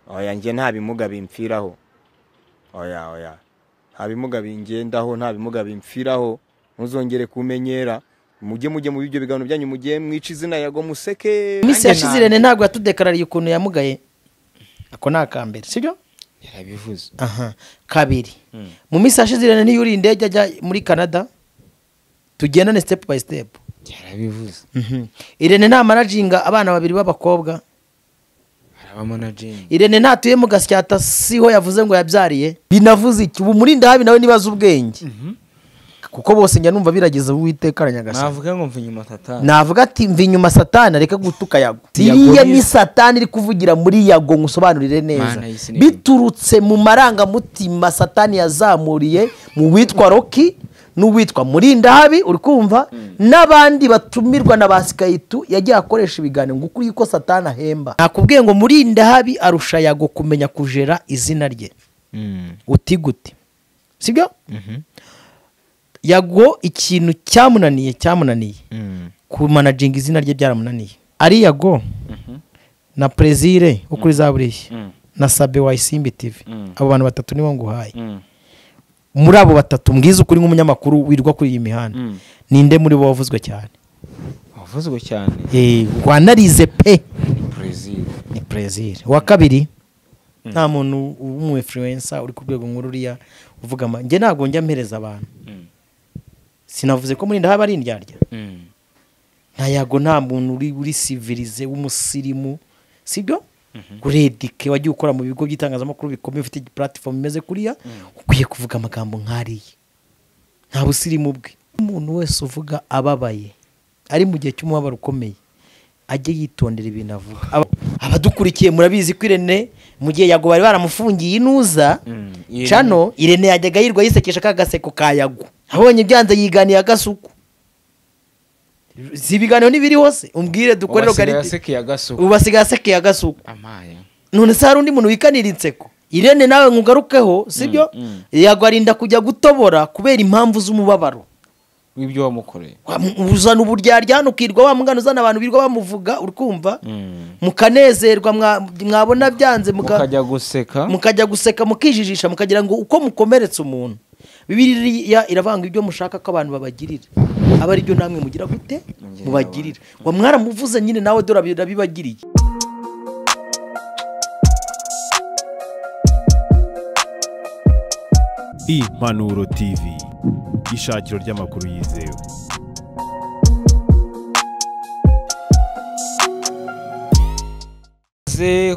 Oya, njye nta bimuga bimpfiraho. Oya oya, nta bimuga bingendaho, nta bimuga bimpfiraho. Ntuzongere kumenyera. Mujye mu ibyo biganiro byanyu, mujye mwica izina Yago museke. Iminsi yashize Irene ntabwo yatudekarariye ukuntu yamugaye. Ako ni akambere, sibyo? Yarabivuze. Aha, kabiri. Mu minsi yashize Irene ntiyuriye indege ajya muri Canada. Tugendane step by step. Yarabivuze. Irene nta manajinga abana babiri b'abakobwa. Arabamanajinga. Irene ntatuye mu Gasyata, siho yavuze ngo yabyariye. Binavuze iki? Ubu Murindahabi nawe nibaza ubwenge. Kuko bose njya numva birageza Uwiteka aranyagasani. Navuga ngo mva inyuma Satani. Navuga ati mva inyuma Satani, areka gutuka Yago. Iriya ni Satani iri kuvugira muri Yago, ngusobanurire neza. Biturutse mu marangamutima Satani yazamuriye mu witwa Rocky n'uwitwa Murindahabi, uri kumva, n'abandi batumirwa na basikayitu yagiye akoresha ibiganiro ngo ukuri ko Satani ahemba. Nakubwiye ngo Murindahabi arusha Yago kumenya kujera izina rye. Uti gute? Sibyo? Yago ikintu cyamunaniye ku manajinga izina rye byaramunaniye. Ari Yago na Prezire wo kuri Zaburishya na Sabe wa Isimbi TV, abo bantu batatu nibo nguhaye. Muri abo batatu mbwiza ukuri nk'umunyamakuru wirwa kuri iyi mihanda, ninde muri bo wavuzwe cyane? Wavuzwe cyane wanarize pe. Prezire. Ni Prezire. Wa kabiri nta muntu w'umu influencer uri ku rwego nk'ururiya uvuga njye ntabwo njya mpereza abantu. Sinavuze ko Murindahabi ari indyarya. Nta Yago, nta muntu uri civilisé w'umusirimu, sibyo? Uredike wagiye ukora mu bigo by'itangazamakuru bikomeye, ufite platform imeze kuriya, ukwiye kuvuga amagambo nk'ariya. Nta busirimu bwe. Umuntu wese uvuga ababaye ari mu gihe cy'umubabaro ukomeye, ajye yitondera ibintu avuga. Abadukurikiye murabizi ko Irene mu gihe Yago bari baramufungiye inuza cano, Irene yajyaga yirwa yisekesha ka gaseko ka Yago. Abonye byanze yiganiye agasuku. Si ibiganiro nibiri hose umbwire dukore rogarite. Ubasigaye asekeye agasuku. None se hari undi muntu wikanira inseko? Irene nawe nkugarukeho, sibyo? Yago arinda kujya gutobora kubera impamvu z'umubabaro w'ibyo wamukoreye. Uzana uburyarya hano ukirwa wa mugana, uzana abantu birwa bamuvuga, uri kumva, mukanezerwa, mwabona byanze mukajya guseka, mukajya guseka, mukijijisha, mukagira ngo uko mukomeretse umuntu. Bibiliya iravanga ibyo mushaka ko abantu babagirira, aba ari byo namwe mugira gute mubagirira. Wa mwaramuvuze nyine nawe dore abibagiriye. Impanuro TV, ishakiro ry'amakuru yizewe.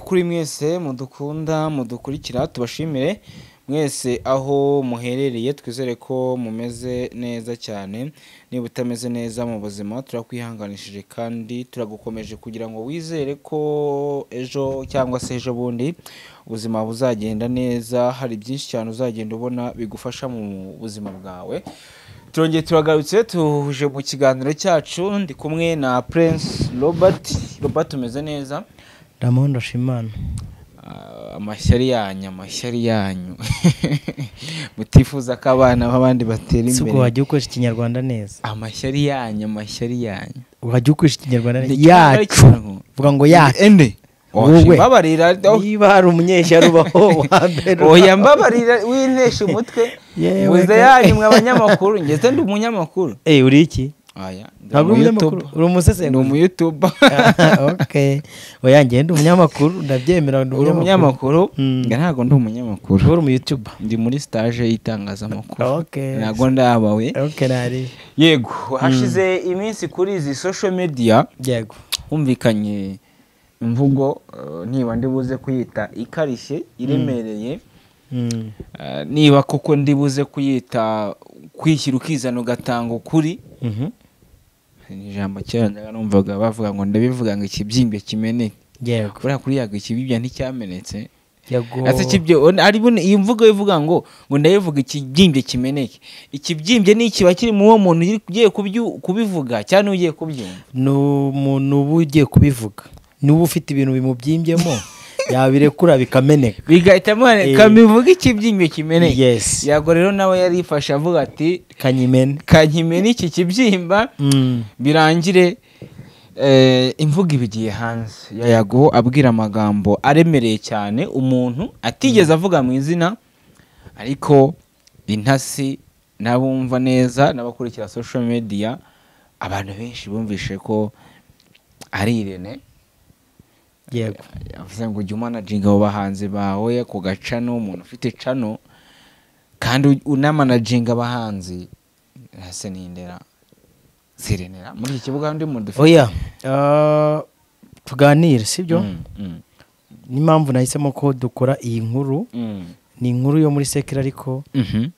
Kuri mwese mudukunda mudukurikira, tubashimire mwese aho muherereye, twizere ko mumeze neza cyane. Niba utameze neza mu buzima turakwihanganishije kandi turagukomeje kugira ngo wizere ko ejo cyangwa se ejo bundi ubuzima buzagenda neza. Hari byinshi cyane uzagenda ubona bigufasha mu buzima bwawe. Turongeye turagarutse, tuje mu kiganiro cyacu. Ndi kumwe na Prince Robert. Robert, umeze neza? Ndamahoro ndashimana. Amashyari yanyu, amashyari yanyu mutifuza ko abana b'abandi batera imbere. Ubwo wajya ukoresha ikinyarwanda neza. Amashyari yanyu, amashyari yanyu, wajya ukoresha ikinyarwanda neza. Yacu, vuga ngo yacu. Ende wowe mbabarira, niba hari umunyeshyari ubaho wa mbere. Oya mbabarira, winesha umutwe. Muze yanyu mwe abanyamakuru, ngeze ndi umunyamakuru. Uri iki? Aya, ntabwo uri umunyamakuru, uri umusesenguzi. Ni umuyutuba. Okay. Oya njye ndi umunyamakuru, ndabyemera ndi umunyamakuru. Ntabwo ndi umunyamakuru. Uri umuyutuba. Ndi muri stage y'itangazamakuru. Okay. Ntabwo ndabawe. Okay, nari. Yego, hashize iminsi kuri izi social media. Yego. Humvikanye imvugo niba ndibuze kuyita ikarishye, iremereye. Niba koko ndibuze kuyita kwishyira ukizana ugatanga ukuri. Ni ijambo kera numvaga bavuga ngo ndabivuga ngo ikibyimbye kimeneke. Yego. Buriya kuri Yago ikibyimbye nticyamenetse. Yago. Ase kibyo ari bune iyi mvugo ivuga ngo ndabivuga ikibyimbye kimeneke. Ikibyimbye ni ikiba kiri mu wo muntu ugiye kubivuga cyane ugiye kubyumva. No muntu ugiye kubivuga. Niba ufite ibintu bimubyimbyemo yabirekura bikameneka. Bigahita kamivuga ikibyimbye kimeneke. Yes. Yago rero nawe yarifashe avuga ati kanyimene. Kanyimene iki kibyimba birangire. Imvugo ibigiye hanze ya Yago abwira amagambo aremereye cyane umuntu atigeze avuga mu izina, ariko intasi n'abumva neza n'abakurikira social media abantu benshi bumvishe ko ari Irene. Yego, yavuze ngo ujye umanaginga abo bahanzi bawe ku gacano, umuntu ufite cano kandi unamanaginga abahanzi hase nindera sirenera muri iki kibuga ndi mu dufite. Oya, tuganire sibyo? N'impamvu nahisemo ko dukora iyi nkuru, ni inkuru yo muri sekira ariko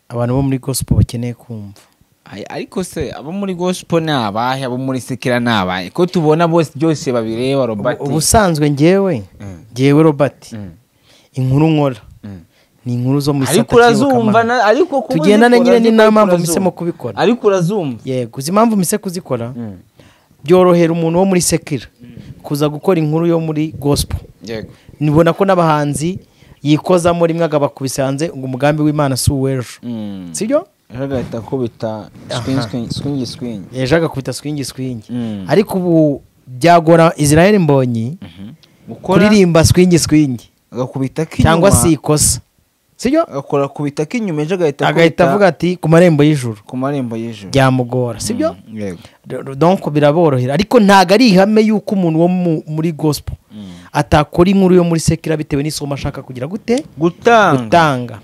abantu bo muri gospel bakeneye kumva. Ariko se abo muri gospel ni abahe, abo muri sekira ni abahe? Ko tubona bose byose babireba Robert. Ubusanzwe ngewe Robert inkuru nkora ni inkuru zo muri ariko urazumva, ariko tugendane nyine ni nayo mpamvu mpisemo kubikora. Ariko urazumva. Yego, uzi impamvu mpise kuzikora? Byorohera umuntu wo muri sekira kuza gukora inkuru yo muri gospel. Yego, nibona ko n'abahanzi yikozamo rimwe agabakubise hanze ngo umugambi w'Imana si uw'ejo. Sibyo? Agahita akubita swingi swingi. Ejo agakubita swingi swingi. Ariko ubu byagora Israel Mbonyi kuririmba swingi swingi agakubita k'inyuma cyangwa si ikosa. Sibyo? Agakora kubita k'inyuma ejo agahita avuga ati ku marembo y'ijuru. Ku marembo y'ijuru. Byamugora, sibyo? Yego. Donc biraborohera, ariko ntago ari ihame yuko umuntu wo muri gospel atakora inkuru yo muri sekira bitewe n'isomo ashaka kugira gute gutanga.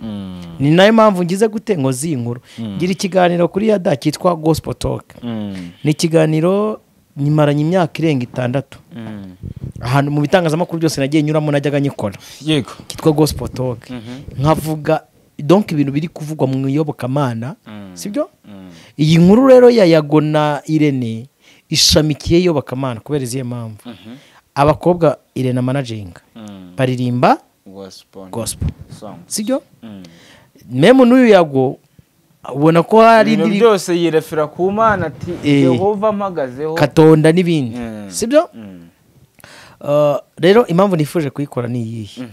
Ni nayo mpamvu ngize gute ngo zi inkuru. Ngira ikiganiro kuri yada cyitwa Gospel Talk. Ni ikiganiro nyimaranye imyaka irenga 6. Ahantu mu bitangazamakuru byose nagiye nyuramo najyaga nyikora. Yego. Kitwa Gospel Talk. Nkavuga donc ibintu biri kuvugwa mu iyobokamana, sibyo? Iyi nkuru rero ya Yago na Irene ishamikiye iyobokamana kubera izihe mpamvu? Abakobwa Irene managing baririmba gospel sibyo? Memu n'uyu Yago ubona ko hari ibintu byose yirefera ku Mana ati Yehova mpagazeho Katonda n'ibindi, sibyo? Rero impamvu nifuje kuyikora ni iyihe?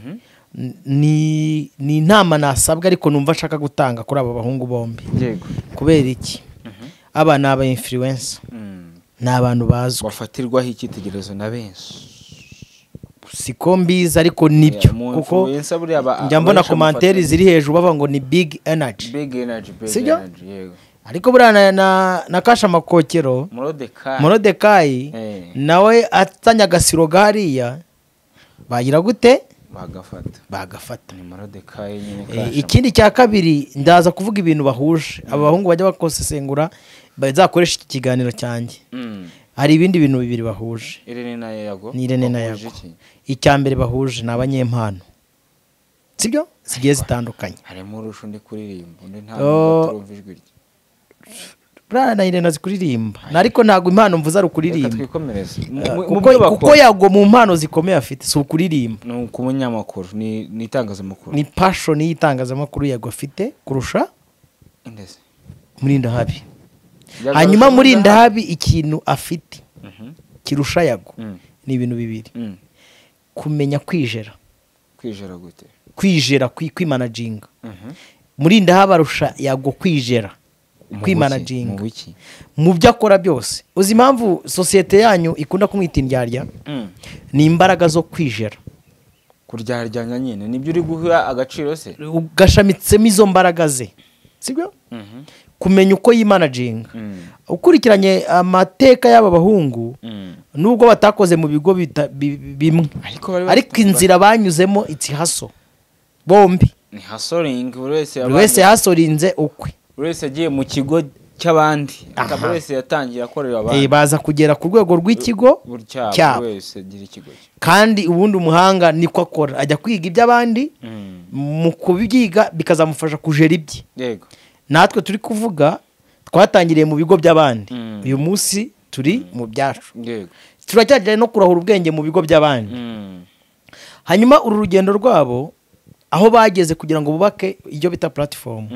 Ni inama nasabwa ariko numva nshaka gutanga kuri aba bahungu bombi. Yego. Kubera iki? Aba ni aba influencer. Ni abantu bazwi bafatirwaho icyitegererezo na benshi. Siko mbizi ariko nibyo, kuko njya mbona commentaire ziri hejuru bava ngo ni big energy. Big energy, big energy. Yego. Ariko buriya na Kasha Makokero Morodekayi nawe atanya agasiro gariya bagira gute bagafata. Ni Morodekayi nyine. Ikindi cya kabiri ndaza kuvuga ibintu bahuje abahungu bajya bakosesengura bazakoresha iki kiganiro cyanjye. Hari ibindi bintu bibiri bahuje. Irene na Yago. Ni Irene na Yago. Icya mbere bahuje ni abanyempano. Sibyo? Zigiye zitandukanye. Harimo urusha undi kuririmba, undi ntabwo turumva ijwi rye. Bwana na Irene azi kuririmba. Ariko ntabwo impano mvuze ari ukuririmba. Twikomereze. Kuko Yago mu mpano zikomeye afite si ukuririmba. Ni umunyamakuru, ni itangazamakuru. Ni passion y'itangazamakuru Yago afite kurusha indese. Murindahabi. Hanyuma Murindahabi ikintu afite kirusha Yago ni ibintu bibiri. Kumenya kwijera. Kwijera gute? Kwijera kwimanaginga. Murindahabi arusha Yago kwijera. Kwimanaginga mu byo akora byose. Uzi impamvu sosiyete yanyu ikunda kumwita indyarya? Ni imbaraga zo kwijera. Kuryaryanya nyine nibyo uri guha agaciro se? Ugashamitsemo izo mbaraga ze, sibyo? Kumenya uko yimanaginga. Ukurikiranye amateka y'aba bahungu nubwo batakoze mu bigo bimwe, ariko inzira banyuzemo it's haso bombi. Ni hasoring, buri wese yahasorinze ukwe. Buri wese agiye mu kigo cy'abandi, buri wese yatangiye akorera abandi. Baza kugera ku rwego rw'ikigo cyabo. Buri wese agira ikigo cye. Kandi ubundi umuhanga niko akora, ajya kwiga iby'abandi, mu kubyiga bikazamufasha kujera ibye. Yego. Natwe turi kuvuga twatangiriye mu bigo by'abandi, uyu munsi turi mu byacu. Yego. Turacyajya no kurahura ubwenge mu bigo by'abandi. Hanyuma uru rugendo rwabo aho bageze kugira ngo bubake ibyo bita platform,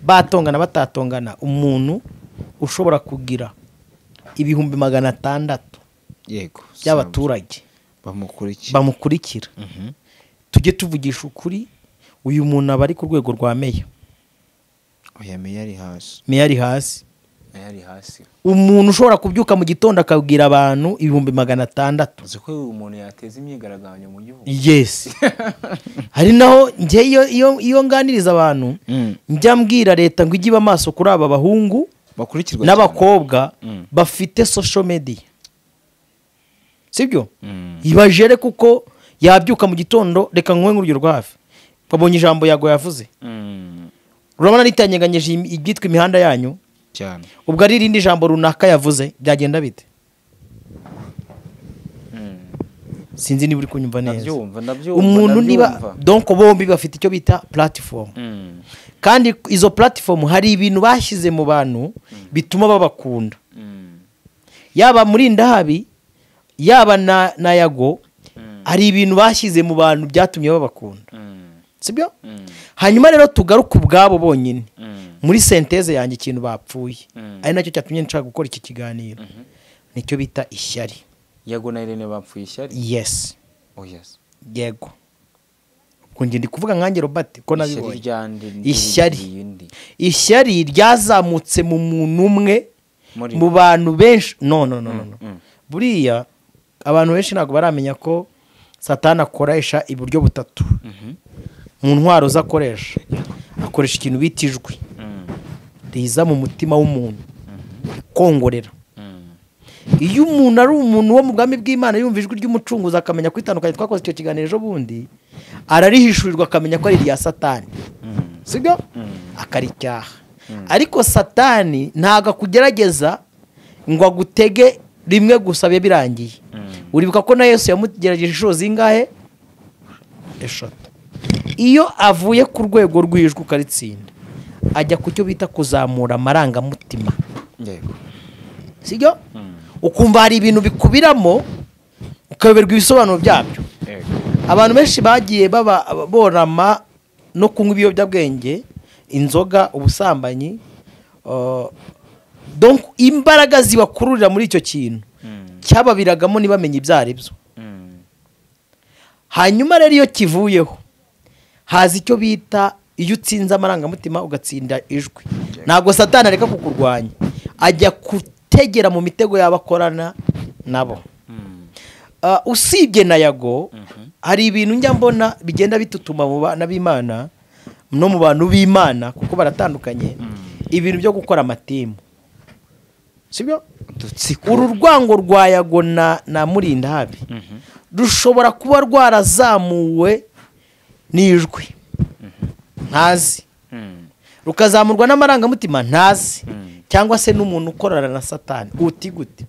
batongana batatongana, umuntu ushobora kugira 600,000 yego by'abaturage bamukurikira. Tujye tuvugisha ukuri, uyu muntu aba ari ku rwego rwa meya. Oya, meya ari hasi. Meya ari hasi. Ayari hasi. Umuntu ushobora kubyuka mu gitondo akabwira abantu 600,000. Uzi ko umuntu yateza imyigaragambyo mu gihugu. Yes. Hari naho nge iyo nganiriza abantu njya mbwira leta ngo igibe amaso kuri aba bahungu bakurikirwa n'abakobwa bafite social media. Sibyo? Ibajere kuko yabyuka mu gitondo, reka nkwe nk'urugero rwa hafi. Twabonye ijambo Yago yavuze. Urabona ritanyeganyeje ibyitwa imihanda yanyu cyane. Ubwo ari irindi jambo runaka yavuze byagenda bite? Sinzi niba uri kunyumva neza. Ndabyumva. Umuntu niba donc bombi bafite icyo bita platform. Kandi izo platform hari ibintu bashyize mu bantu bituma babakunda. Yaba muri Ndahabi, yaba na Yago, hari ibintu bashyize mu bantu byatumye babakunda. Sibyo? Hanyuma rero tugaruka ubwabo bonyine. Muri senteze yanjye ikintu bapfuye ari nacyo cyatumye nshaka gukora iki kiganiro. Nicyo bita ishyari. Yago na Irene bapfuye ishyari? Yes. Oh yes. Yego. Ubwo nge ndi kuvuga nkanjye Robert ko nabibonye. Ishyari. Ishyari ryazamutse mu muntu umwe mu bantu benshi. No. Buriya abantu benshi ntabwo baramenya ko Satani akoresha iburyo butatu. Mu ntwaro zakoresha. Akoresha ikintu bita ijwi. Riza mu mutima w'umuntu. Kongorera. Iyo umuntu ari umuntu wo mu bwami bw'Imana yumva ijwi ry'umucunguzi akamenya kwitandukanya, twakoze icyo kiganiro ejo bundi, ararihishurirwa akamenya ko ari irya Satani. Sibyo? Akaricyaha. Ariko Satani ntago akugerageza ngo agutege rimwe gusa bibe birangiye. Uribuka ko na Yesu yamugerageje inshuro zingahe? 3. Iyo avuye ku rwego rw'ijwi ukaritsinda, ajya ku cyo bita kuzamura amarangamutima. Yego. Sibyo? Ukumva hari ibintu bikubiramo ukayoberwa ibisobanuro byabyo. Yego. Abantu benshi bagiye baba borama no kunywa ibiyobyabwenge, inzoga, ubusambanyi, donc imbaraga zibakururira muri icyo kintu cyababiragamo ntibamenye ibyo ari byo. Hanyuma rero iyo kivuyeho haza icyo bita iyo utsinze amarangamutima ugatsinda ijwi. Ntabwo Satani areka kukurwanya, ajya kutegera mu mitego y'abakorana nabo. Usibye na Yago, hari ibintu njya mbona bigenda bitutuma mu bana b'Imana no mu bantu b'Imana kuko baratandukanye, ibintu byo gukora amatimu. Sibyo? Uru rwango rwa Yago na Murindahabi rushobora kuba rwarazamuwe n'ijwi ntazi, rukazamurwa n'amarangamutima ntazi, cyangwa se n'umuntu ukorana na Satani. Uti gute?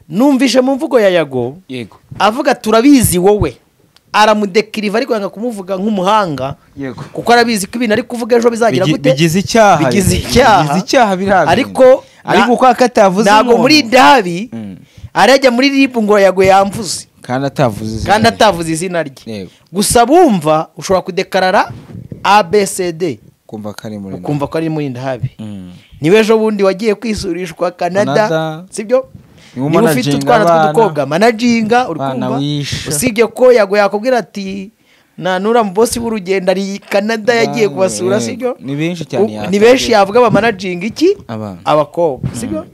Numvise mu mvugo ya Yago. Yego. Avuga turabizi wowe, aramudekiriva ariko yanga kumuvuga nk'umuhanga. Yego. Kuko arabizi ko ibintu ari kuvuga ejo bizagira gute? Bigize icyaha. Bigize icyaha birazi. Ariko uko akatavuze ntabwo muri Ndahabi arajya muri RIB ngo Yago yamvuze kandi atavuze izina. Kandi izina rye. Gusa bumva ushobora kudekarara ABCD kumva ko ari muri Ndahabi. Niwe ejo bundi wagiye kwisurishwa Canada, sibyo? Niba ufite utwana tw'udukobwa managinga, uri kumva? Usibye ko Yago yakubwira ati na nura mu boss w'urugendo ari Canada yagiye kubasura, sibyo? Ni benshi cyane. Ni benshi yavuga ba managinga iki? Abakobwa, sibyo?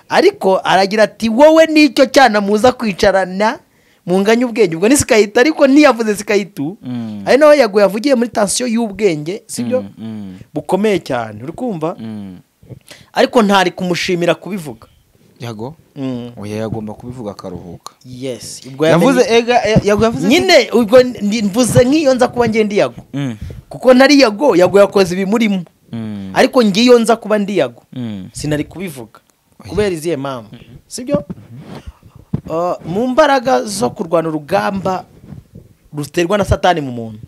Ariko aragira ati wowe nicyo cyana muza kwicarana munganya ubwenge. Ubwo ni Sikayita, ariko ntiyavuze Sikayitu. Ari nawe Yago yavugiye muri tension y'ubwenge, sibyo? Bukomeye cyane, uri kumva? Ariko ntari kumushimira kubivuga. Yago? Oya yagomba kubivuga akaruhuka. Yes. Ubwo yavuze Yago yavuze nyine, ubwo mvuze nk'iyo nza kuba nge ndi Yago. Kuko ntari Yago, Yago yakoze ibimurimo. Ariko ngiyo nza kuba ndi Yago, sinari kubivuga kubera izihe mpamvu, sibyo? Mu mbaraga zo kurwana urugamba ruterwa na Satani mu muntu.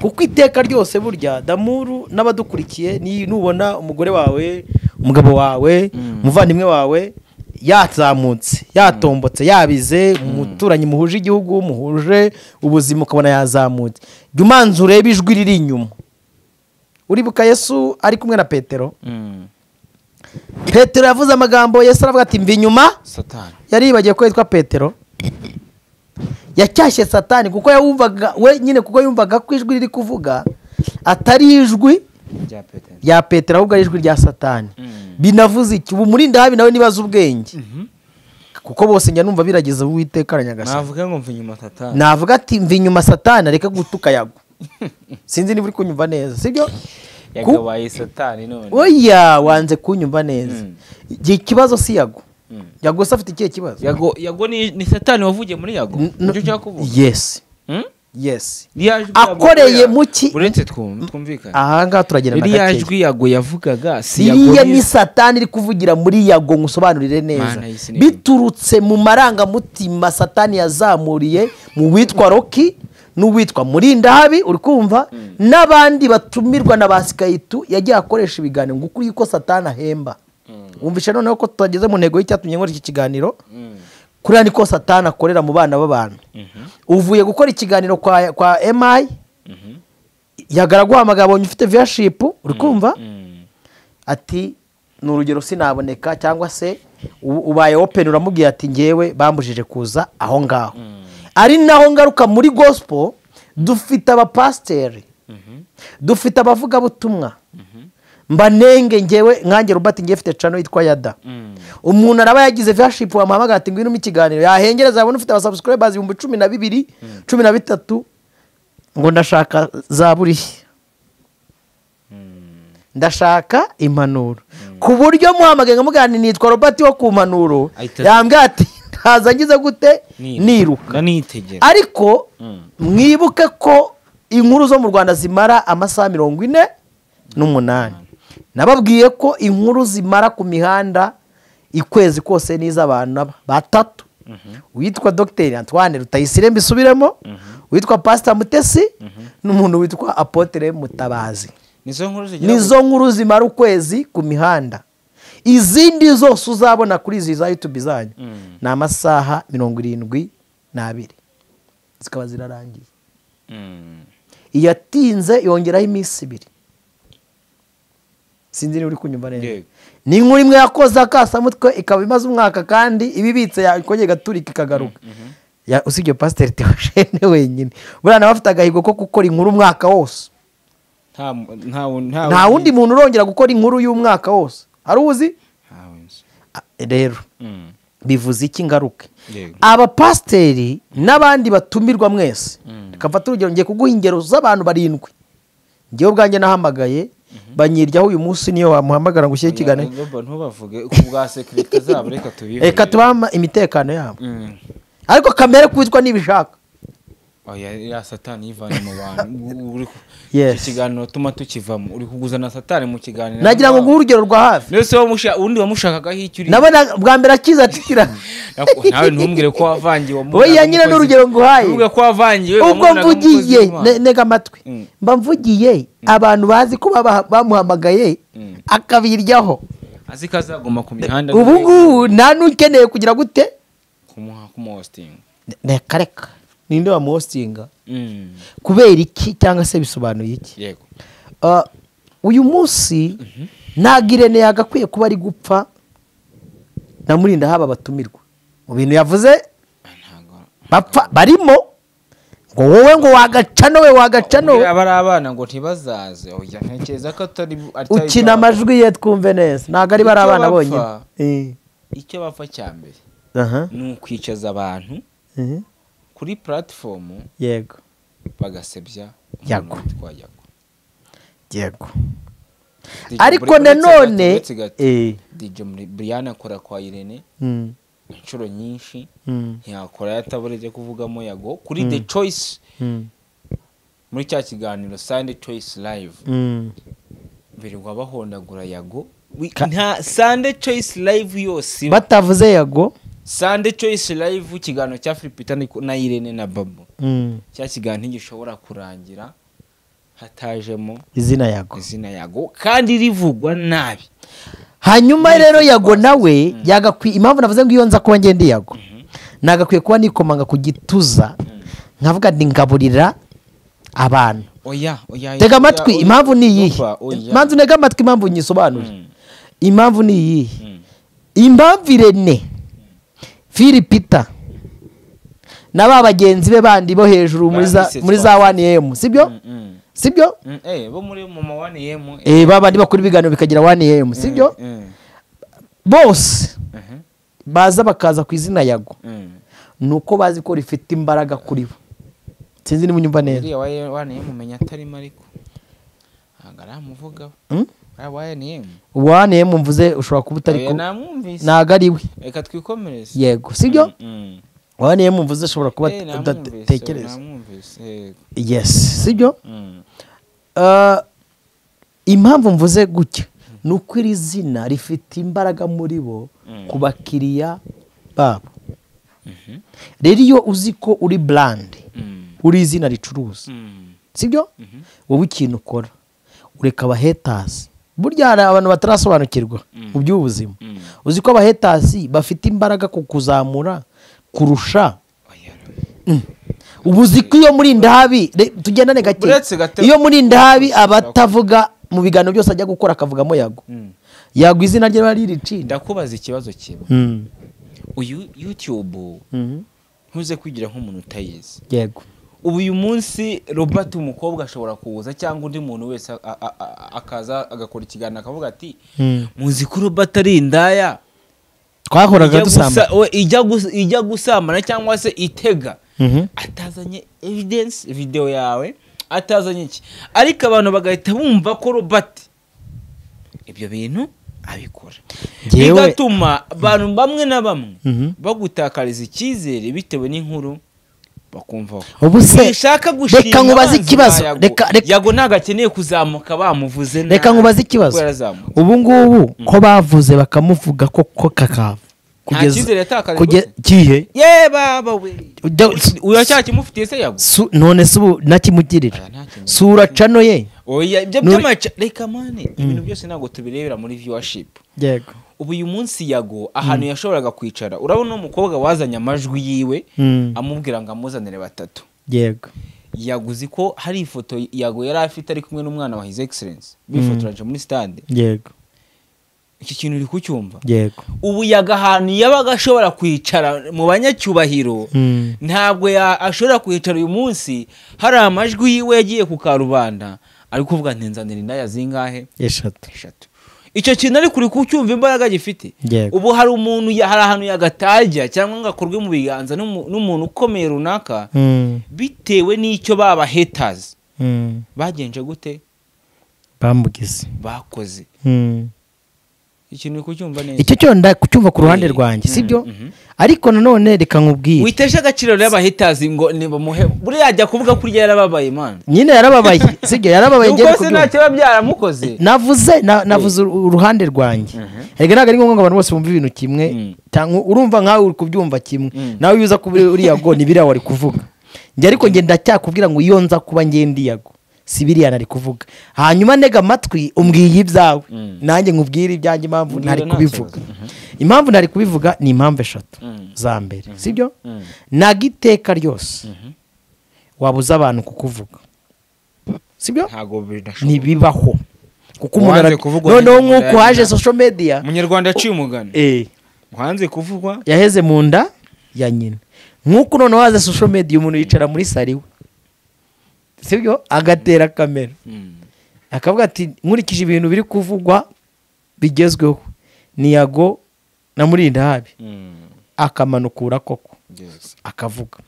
Kuko iteka ryose burya Damuru n'abadukurikiye, ni nubona umugore wawe, umugabo wawe, umuvandimwe wawe yazamutse, yatombotse, yabize, umuturanyi muhuje igihugu, muhuje ubuzima, ukabona yazamutse, jya umanza urebe ijwi riri inyuma. Uribuka Yesu ari kumwe na Petero. Petero yavuze amagambo, Yesu aravuga ati mva inyuma Satani. Yaribagiye ko yitwa Petero. Yacyashye Satani kuko yumvaga we nyine, kuko yumvaga ko ijwi riri kuvuga atari ijwi rya Petero ahubwo ari ijwi rya Satani. Binavuze iki? Ubu Murindahabi nawe nibaza ubwenge, kuko bose njya numva birageza Uwiteka aranyagasani. Navuga ngo mva inyuma satani, navuga ati mva inyuma satani, reka gutuka Yago. Sinzi niba uri kunyumva neza, sibyo? Yagabaye satani none. Oya, wanze kunyumva neza. Ikibazo si Yago. Yago se afite ikihe kibazo? Yago ni satani wavugiye muri Yago. Nicyo ushaka kuvuga? Yes. Yes. Akoreye muki? Uretse twumvikane. Aha ngaha turagenda na Ririya gakeya. jwi Yago yavugaga si Yago. Iriya ni satani iri kuvugira muri Yago, ngusobanurire neza. Mana y'isi ni Biturutse mu marangamutima satani yazamuriye mu witwa Rocky n'uwitwa Murindahabi, uri kumva, n'abandi batumirwa na ba Sikayitu yagiye akoresha ibiganiro ngo ukuri ko satani ahemba. Wumvishe noneho ko tutageze mu ntego y'icyatumye nkora iki kiganiro. Kuriya niko satani akorera mu bana b'abantu. Uvuye gukora ikiganiro kwa MI, yagaraguhamagara abonye ufite viewership, uri kumva, ati ni urugero sinaboneka, cyangwa se ubaye open uramubwiye ati ngewe bambujije kuza aho ngaho. Ari naho ngaruka muri gospel, dufite abapasiteri, dufite abavugabutumwa. Mbanenge ngewe nkange Robert, ngewe mfite channel yitwa Yada. Umuntu araba yagize viewership, wamuhamagara ati ngwino mu kiganiro, yahengereza abona ufite abasubscribers 12,000, 13,000, ngo ndashaka zaburi, ndashaka impanuro. Ku buryo muhamagaye nkamugana nitwa Robert wo ku mpanuro, yambwiye ati ntaza ngize gute niruka. Nitegera. Ariko mwibuke ko inkuru zo mu Rwanda zimara amasaha 48. Nababwiye ko inkuru zimara ku mihanda ikwezi kose n'iz'abantu batatu. Uwitwa Dr Antoine Rutayisire mbisubiremo, uwitwa Pastor Mutesi, n'umuntu witwa Apotre Mutabazi. Nizo nkuru zimara ukwezi ku mihanda. Izindi zose uzabona kuri izi za YouTube zanyu ni amasaha 72, zikaba zirarangiye. Iyatinze yongeraho iminsi 2. Sinzi niba uri kunyumva neza. Ni inkuru imwe yakoze akasamutwe ikaba imaze umwaka kandi ibibitse yakongera igaturika ikagaruka. Usibye Pastor Theogene wenyine, buriya nawe afite agahigo ko gukora inkuru umwaka wose. Nta wundi muntu urongera gukora inkuru y'umwaka wose. Hari uzi? Rero bivuze iki ngaruke? Abapasiteri n'abandi batumirwa mwese, reka mfate urugero, ngiye kuguha ingero z'abantu 7. Ngewe ubwanjye nahamagaye banyiryaho uyu munsi, niyo wamuhamagara ngo ushyire ikiganiro. Ntubavuge ku bwa security zabo, reka tubihe. Reka tubahe imitekano yabo. Ariko kamere kwitwa nibishaka. Oya, ya satani yivanye mu bantu. Iki kiganiro tuma tukivamo, uri kuguzana satani mu kiganiro. Nagira ngo nguhe urugero rwa hafi. Nese undi wamushakagaho icyo uri. Nabona bwa mbere akiza atitira. Nawe ntumbwire ko wavangiwe. Oya, nyine n'urugero nguhaye. Ntumbwire ko wavangiwe. Ubwo mvugiye nega amatwi. Mba mvugiye abantu bazi ko bamuhamagaye akabiryaho. Azi kazaguma ku mihanda. Ubu ngubu nta n'ukeneye kugira gute? Kumuha kumuhosting. Reka reka. Ninde wamuhostinga? Kubera iki cyangwa se bisobanuye iki? Yego. Uyu munsi ntabwo Irene yagakwiye kuba ari gupfa na Murindahabi batumirwa. Mu bintu yavuze bapfa barimo ngo wowe ngo wagacano we wagacano we. Abari abana ngo ntibazaze. Oya, ntekereza ko atari ukina amajwi ye twumve neza. Ntabwo ari bari abana bonyine. Icyo bapfa cya mbere ni ukwicaza abantu kuri platform, yego, bagasebya Yago. Yego. Ariko nanone DJ Brian akora kwa Irene inshuro nyinshi, ntiyakora yataburije kuvugamo Yago kuri The Choice, muri cya kiganiro Sunday Choice Live. Birirwa bahondagura Yago. Nta Sunday Choice Live yose batavuze Yago. Sunday Choice Live, ikiganiro cya Philip na Irene na Babu, cya kiganiro ntigishobora kurangira hatajemo izina Yago. Izina Yago kandi rivugwa nabi. Hanyuma rero Yago nawe yagakwiye, impamvu navuze ngo iyo nza kuba ngende Yago, nagakwiye kuba nikomanga ku gituza nkavuga ndi ngaburira abantu. Oya, oya. Tega amatwi, impamvu ni iyihe? Impamvu ntega amatwi, impamvu nyisobanure. Impamvu ni iyihe? Impamvu Irene, Philipita na ba bagenzi be bandi bo hejuru muri za 1M, sibyo? Sibyo? Bo muri mama 1M. Babandi bakora ibiganiro bikagira 1M, sibyo? Bose baza bakaza ku izina Yago nuko bazi ko rifite imbaraga kuri bo. Sinzi niba unyumva neza. Uriya wa mumenya atarimo ariko agaramuvuga. Wane mumvuze ushobora kuba utari ko ntago ari we. Reka twikomereze. Yego, sibyo? Wane mumvuze ushobora kuba udatekereza. Yes, sibyo? Impamvu mvuze gutya nuko iri zina rifite imbaraga muri bo ku bakiriya babo. Rero iyo uzi ko uri brand, uri izina ricuruza, sibyo? Wowe ikintu ukora ureka abahaters. Burya hari abantu batarasobanukirwa mu by'ubuzima. Uzi ko abahaters bafite imbaraga ku kuzamura kurusha. Ubu uzi ko iyo muri Ndahabi, tugendane gake, iyo muri Ndahabi abatavuga mu biganiro byose ajya gukora akavugamo Yago. Yago izina rye bari ricinda. Ndakubaza ikibazo kimwe. Uyu YouTube ntuze kwigira nk'umuntu utayizi. Yego. Ubu uyu munsi Robert umukobwa ashobora kuza cyangwa undi muntu wese akaza agakora ikiganiro akavuga ati muzi ko Robert ari indaya twahoraga dusamba, ijya gusambana cyangwa se itega, atazanye evidence video yawe, atazanye iki, ariko abantu bagahita bumva ko Robert ibyo bintu abikora, bigatuma abantu bamwe na bamwe bagutakariza icyizere bitewe n'inkuru bakumva. Ubu se reka nkubaze ikibazo, Yago ntago akeneye kuzamuka bamuvuze nabi. Reka nkubaze ikibazo, ubu ngubu ko bavuze bakamuvuga ko kakava kugeza kihe? Ye baba we, uracyakimufitiye se Yago? None se ubu nakimugirira sura cano ye? Oya, ibyo by'amaca reka mane, ibintu byose ntago tubirebera muri viewership. Yego. Ubu uyu munsi Yago ahantu yashoboraga kwicara, urabona umukobwa wazanye amajwi yiwe amubwira ngo amuzanire batatu. Yego. Yaguzi ko hari ifoto Yago yari afite ari kumwe n'umwana wa His Excellence bifotoraje muri stade. Yego. Iki kintu uri kucyumva? Yego. Ubu Yago ahantu yabaga ashobora kwicara mu banyacyubahiro, ntabwo ashobora kwicara uyu munsi hari amajwi yiwe yagiye ku karubanda ari kuvuga nti nzanira indaya zingahe? Eshatu. Icyo kintu ari kuri kucyumva imbaraga gifite. Ubu hari umuntu hari ahantu yagatajya cyangwa ngo akorwe mu biganza n'umuntu ukomeye runaka bitewe n'icyo baba haters bagenje gute, bamugize, bakoze. Ikintu kucyumva neza. Icyo cyo ndakucyumva ku ruhande rwanjye, sibyo? Ariko nanone reka nkubwire, witeje agaciro rero abahaters ngo nibamuhe, buriya ajya kuvuga kuri yarababaye man. Nyine yarababaye, sibyo? Yarababaye ngiye kubyumva. Uko se ntacyo byaramukoze. Navuze uruhande rwanjye. Erega ntabwo ari ngombwa ngo abantu bose bumve ibintu kimwe, cyangwa urumva nkawe uri kubyumva kimwe. Nawe yuza kuba uri Yago ni biriya wari kuvuga. Njye ariko nge ndacyakubwira ngo iyo nza kuba nge ndi Yago si biriya nari kuvuga. Hanyuma ntega amatwi umbwiye ibyawe, nanjye nkubwire ibyanjye impamvu ntari kubivuga. Impamvu ntari kubivuga ni impamvu eshatu za mbere, sibyo? Naga iteka ryose wabuza abantu kukuvuga, sibyo? Ntibibaho. Kuko umuntu noneho nk'uko haje social media, Umunyarwanda yaciye umugani wanze kuvugwa yaheze mu nda ya nyina. Nk'uko noneho haje social media umuntu yicara muri sari we, sibyo? Agatera kamera akavuga ati nkurikije ibintu biri kuvugwa bigezweho ni Yago na Murindahabi, akamanukura koko akavuga.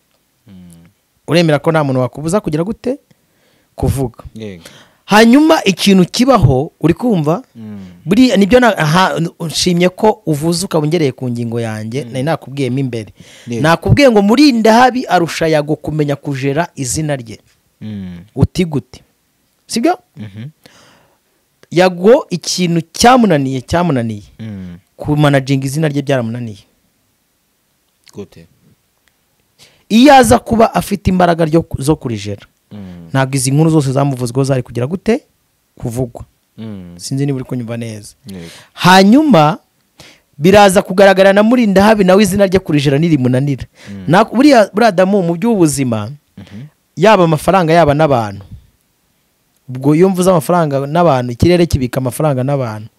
Uremera ko nta muntu wakubuza kugira gute kuvuga. Hanyuma ikintu kibaho uri kumva buri nibyo nshimye ko uvuze ukabongereye ku ngingo yanjye nari nakubwiyemo imbere. Nakubwiye ngo Murindahabi arusha Yago kumenya kujera izina rye. Uti gute, sibyo? Yago ikintu cyamunaniye kumanaginga izina rye byaramunaniye. Gute? Iyo aza kuba afite imbaraga zo kurijera, ntabwo izi nkuru zose zamuvuzweho zari kugira gute kuvugwa. Sinzi niba uri kunyumva neza. Hanyuma biraza kugaragara na Murindahabi nawe izina rye kurijera nirimunanira. Buriya Adamu mu by'ubuzima, yaba amafaranga yaba n'abantu, ubwo iyo mvuze amafaranga n'abantu ikirere kibika amafaranga n'abantu,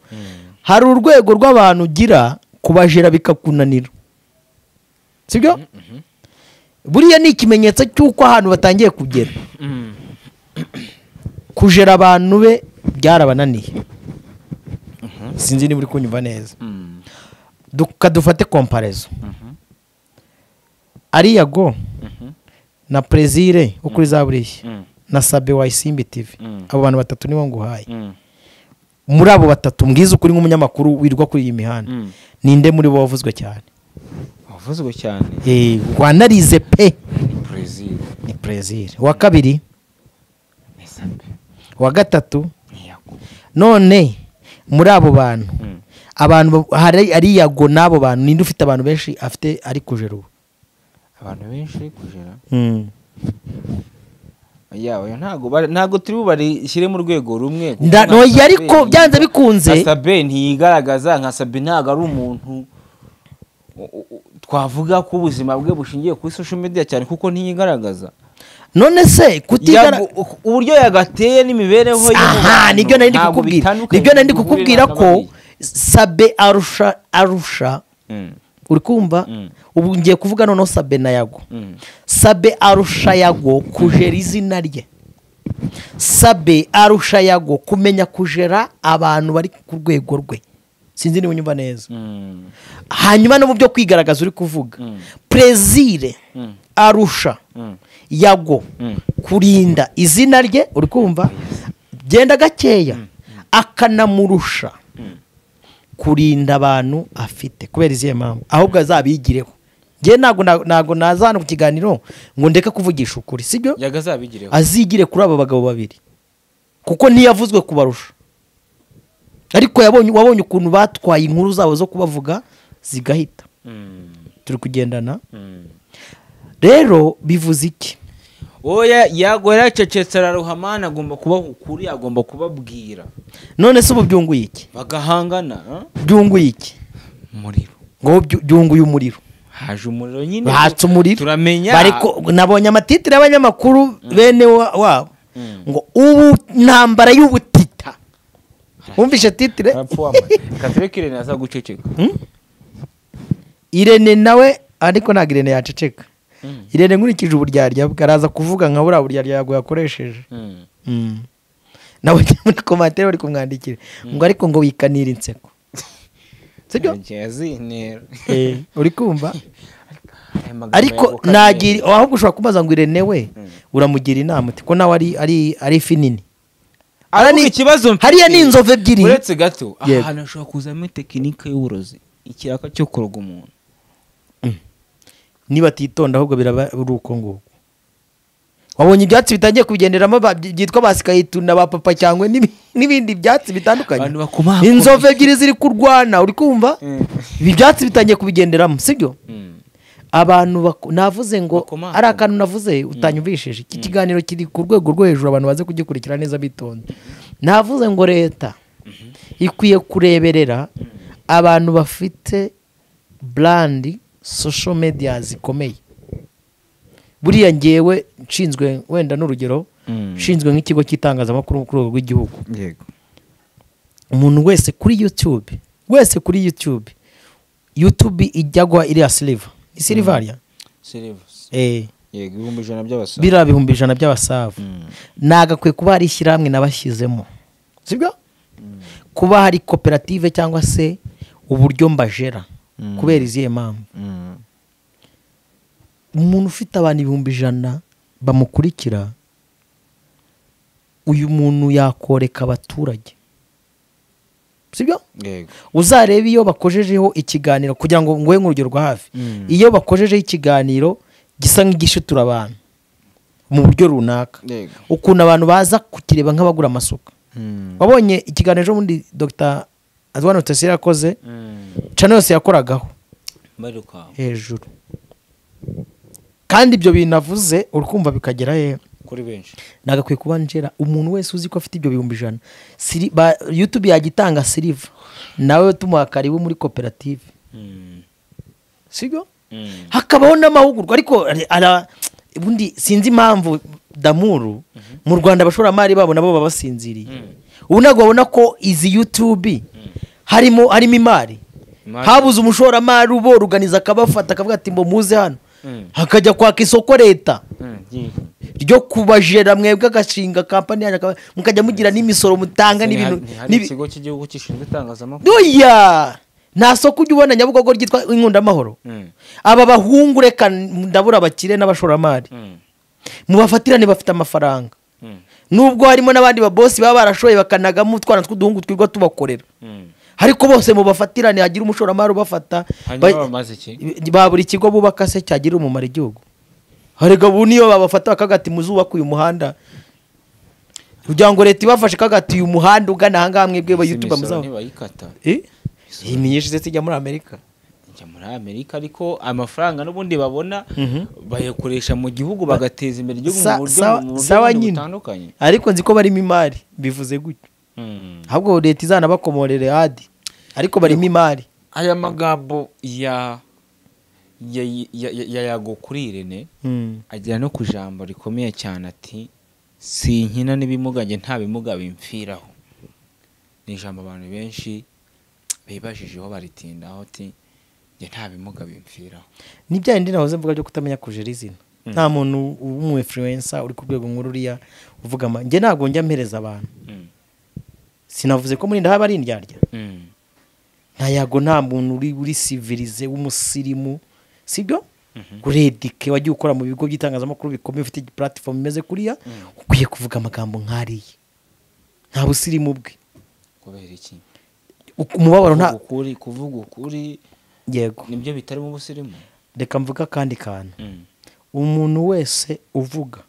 hari urwego rw'abantu ugira kubajera bikakunanira, sibyo? Buriya ni ikimenyetso cy'uko ahantu batangiye kugera kujera abantu be byarabananiye. Sinzi niba uri kunyumva neza. Dufate comparaison. Ari Yago na Prezire wo kuri Zaburishya na Sabe wa Isimbi TV, abo bantu batatu nibo nguhaye. Muri abo batatu mbwiza ukuri nk'umunyamakuru wirwa kuri iyi mihanda, ninde muri bo wavuzwe cyane? Wavuzwe cyane wanarize pe. Prezire. Ni Prezire. Wa kabiri ni Sabe. Wa gatatu ni Yago. None muri abo bantu abantu hari ari Yago n'abo bantu, ninde ufite abantu benshi afite ari kujera ubu? Abantu benshi ari kujera? Yawe ntago turi bubarishyire mu rwego rumwe. Oya, ariko byanze bikunze Sabe ntiyigaragaza nka Sabe, ntago ari umuntu twavuga ko ubuzima bwe bushingiye kuri social media cyane kuko ntiyigaragaza. None se kutigara uburyo yagateye n'imibereho ye, aha nibyo nari ndikukubwira, nibyo nari ndikukubwira ko Sabe arusha uri kumva? Ubu ngiye kuvuga noneho Sabe na Yago. Sabe arusha Yago kujera izina rye. Sabe arusha Yago kumenya kujera abantu bari ku rwego rwe. Sinzi niba unyumva neza. Hanyuma no mu byo kwigaragaza uri kuvuga, Prezire arusha Yago kurinda izina rye, uri kumva? Genda gakeya, akanamurusha kurinda abantu afite. Kubera izihe mpamvu? Ahubwo azabigireho. Nge ntago naza hano ku kiganiro ngo ndeke kuvugisha ukuri, sibyo? Yagazabigireho. Azigire kuri aba bagabo babiri, kuko ntiyavuzwe kubarusha, ariko wabonye ukuntu batwaye inkuru zabo zo kubavuga zigahita. Turi kugendana. Rero bivuze iki? Oya, Yago yaracecetse araruhamana, agomba kuba ukuri, agomba kubabwira. None se ubu byunguye iki? Bagahangana. Byunguye iki? Umuriro. Ngo byunguye umuriro. Haje umuriro nyine. Hatse umuriro. Turamenya. Bariko nabonye amatitire y'abanyamakuru bene wabo ngo ubu ntambara y'ubutita. Wumvishe titire? Katureke Irene aza guceceka. Irene nawe ariko ntabwo Irene yaceceka. Irene nkurikije uburyarya bwaraza kuvuga nka buriya buryarya Yago yakoresheje. Nawe muri commentaire bari kumwandikira ngo ariko ngo wikanira inseko. Sibyo? Uri kumva? Ariko nagira ahubwo ushobora kubaza ngo Irene we uramugira inama uti ko nawe ari ifi nini. Ariko ikibazo hariya ni inzovu ebyiri. Uretse gato ahantu ashobora kuzamo tekinike y'uburozi, ikiraka cyo kuroga umuntu. Niba titonda ahubwo biraba uruko nguko. Wabonye ibyatsi bitangiye kubigenderamo byitwa basikayituna ba papa cyangwa n'ibindi byatsi bitandukanye. Inzovu ebyiri ziri kurwana, uri kumva? Ibi byatsi bitangiye kubigenderamo, sibyo? Abantu navuze ngo ari akantu navuze utanyumvishije. Iki kiganiro kiri ku rwego rwo hejuru, abantu baze kugikurikira neza bitonda. Navuze ngo leta ikwiye kureberera abantu bafite brand social media zikomeye. Buriya ngewe nshinzwe wenda n'urugero, nshinzwe nk'ikigo cy'itangazamakuru ku rwego rw'igihugu. Yego. Umuntu wese kuri YouTube, wese kuri YouTube, YouTube ijya gwa iriya silver. Silver ya? Silver. Yego, 100,000 by'abasavu. Biriya 100,000 by'abasavu. Nagakwiye kuba hari ishyirahamwe nabashyizemo. Sibyo? Kuba hari koperative cyangwa se uburyo mbajera. Kubera izihe mpamvu? Umuntu ufite abantu 100,000 bamukurikira, uyu muntu yakoreka abaturage. Sibyo? Yego. Uzarebe iyo bakojejeho ikiganiro kugira ngo nguhe nk'urugero rwa hafi. Iyo bakojejeho ikiganiro gisa nk'igishitura abantu mu buryo runaka, ukuntu abantu baza kukireba nk'abagura amasuka. Wabonye ikiganiro ejo bundi Dr. Azwana Rutayisire yakoze, channel yose yakoragaho hejuru. Kandi ibyo bintu avuze urukumva bikagera he kuri benshi. Nagakwiye kuba njera umuntu wese uzi ko afite ibyo 100,000. YouTube yagitanga silver, nawe tumuha karibu muri koperative. Sibyo? Hakabaho n'amahugurwa, ariko ubundi sinzi impamvu Damuru mu Rwanda abashoramari babo nabo babasinziriye. Ubu ntabwo babona ko izi YouTube harimo imari. Habuze umushoramari uboruganiza akabafata akavuga ati mbo muze hano, hakajya kwaka isoko leta ryo kubajera mwebwe agashinga kampani yanyu, mukajya mugira n'imisoro mutanga n'ibintu. Ikigo cy'igihugu gishinzwe itangazamakuru. Oya, Nta soko ujya ubona Nyabugogo ryitwa Inkundamahoro. Aba bahungu reka ndabura abakire n'abashoramari. Mubafatirane bafite amafaranga. Nubwo harimo n'abandi babosi baba barashoye bakanagamo utwana tw'uduhungu twirwa tubakorera. Ariko bose mubafatirane hagira umushoramari ubafata. Ba buri kigo bubaka se cyagira umumaro igihugu. Harega ubu niyo babafata bakagati muzubaka uyu muhanda. Kugira ngo leta ibafashe kagati uyu muhanda ugana aha ngaha mwebwe ba YouTube muzaba. Iyi myinshi se ijya muri Amerika. Ijya muri Amerika ariko amafaranga n'ubundi babona bayakoresha mu gihugu bagateza imbere igihugu mu buryo butandukanye. Ariko nzi ko barimo imari bivuze gutyo. Ahubwo leta izanabakomorere adi ariko barimo imari. Aya magambo ya Yago kuri Irene agera no ku jambo rikomeye cyane ati sinkina n'ibimuga nge nta bimuga bimfiraho. Ni ijambo abantu benshi bibashijeho baritindaho ati nge nta bimuga bimfiraho. Ni bya ndi nahoze mvuga byo kutamenya kujera izina. Nta muntu w'umu influencer uri ku rwego nk'ururiya uvuga nge ntabwo njya mpereza abantu. Sinavuze ko muri ndahaba ari indyarya. Nta Yago nta muntu uri civilize w'umusirimu, sibyo? Kuredike wagiye ukora mu bigo by'itangazamakuru bikomeye ufite platform imeze kuriya ukwiye kuvuga amagambo nk'ariya. Nta busirimu bwe. Kubera iki? Umubabaro nta ukuri kuvuga ukuri. Yego. Nibyo bitari mu busirimu. Reka mvuga kandi kantu. Umuntu wese uvuga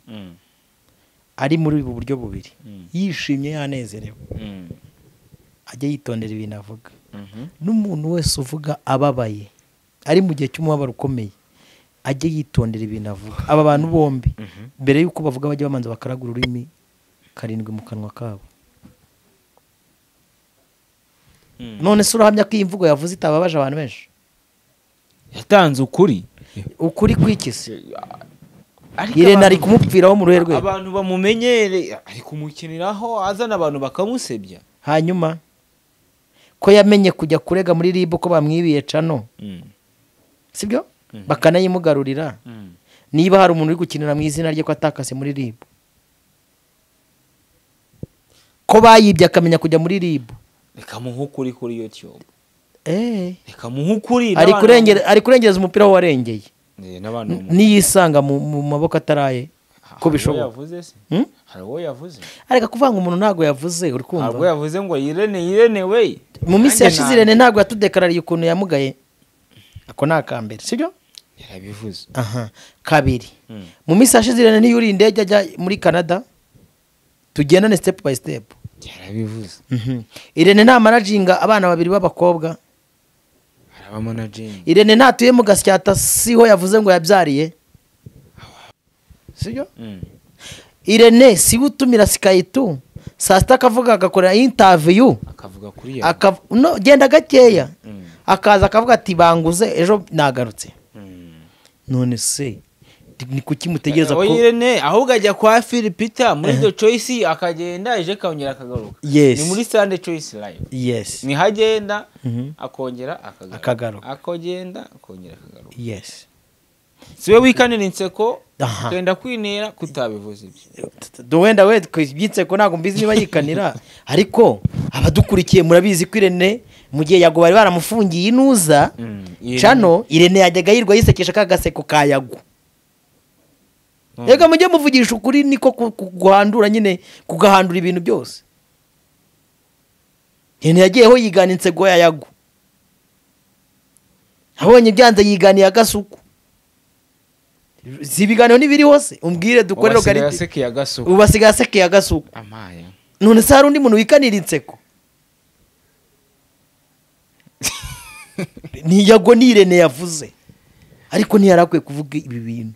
ari muri ubu buryo bubiri yishimye yanezerewe ajye yitondera ibintu avuga. N'umuntu wese uvuga ababaye ari mu gihe cy'umubabaro ukomeye ajye yitondera ibintu avuga. Aba bantu bombi mbere yuko bavuga bajye bamanza bakaragura ururimi 7 mu kanwa kabo. None se urahamya ko iyi mvugo yavuze itababaje abantu benshi? Yatanze ukuri. Ukuri kwikise. Irene ari kumupfiraho mu ruhe rwe. Abantu bamumenyere ari kumukiniraho azana abantu bakamusebya. Hanyuma ko yamenye kujya kurega muri RIB ko bamwibiye cano. Sibyo? Bakanayimugarurira. Niba hari umuntu uri gukinira mu izina rye ko atakase muri RIB. Ko bayibye akamenya kujya muri RIB. Reka muhukuri kuri YouTube. Reka muhukuri. Ari kurengereza umupira warengeye. Niyisanga mu maboko ataraye ko bishoboka. Hari uwo yavuze. Areka kuvanga umuntu ntago yavuze uri kumva. Ntabwo yavuze ngo Irene we. Mu minsi yashize Irene ntago yatudekarariye ukuntu yamugaye. Ako ni akambere, sibyo? Yarabivuze. Aha, kabiri. Mu minsi yashize Irene niyuri indege ajya muri Canada. Tugendane step by step. Yarabivuze. Irene nta managinga abana babiri b'abakobwa. Irene ntatuye mu Gasyata siho yavuze ngo yabyariye. Sibyo? Irene si utumira Skype saa sita akavuga agakora interview akavuga kuri ya no genda gakeya akaza akavuga ati banguze ejo nagarutse. None se ni kuki mutegereza ko Irene ahubwo ajya kwa Philipita muri The Choice akagenda eje akongera akagaruka. Ni muri Sunday Choice Live. Yes. Ni hagenda akongera akagaruka. Akogenda akongera akagaruka. Yes. Siwe wikanira inseko kenda kwinera kutabivuze ibyo. Wenda we byitseko ntago mbizi niba yikanira ariko abadukurikiye murabizi ko Irene mu gihe Yago bari baramufungiye inuza cano Irene yajyaga yirwa yisekesha kagaseko ka Yago. Rega mujye muvugisha ukuri niko guhandura nyine kugahandura ibintu byose. Irene yagiyeho yigana insego ya Yago. Abonye byanze yiganiye agasuku. Si ibiganiro nibiri hose umbwire dukorero garite. Ubasigaye asekeye agasuku. Amaya. None se hari undi muntu wikanira inseko? Ni Yago ni Irene yavuze. Ariko ntiyarakwiye kuvuga ibi bintu.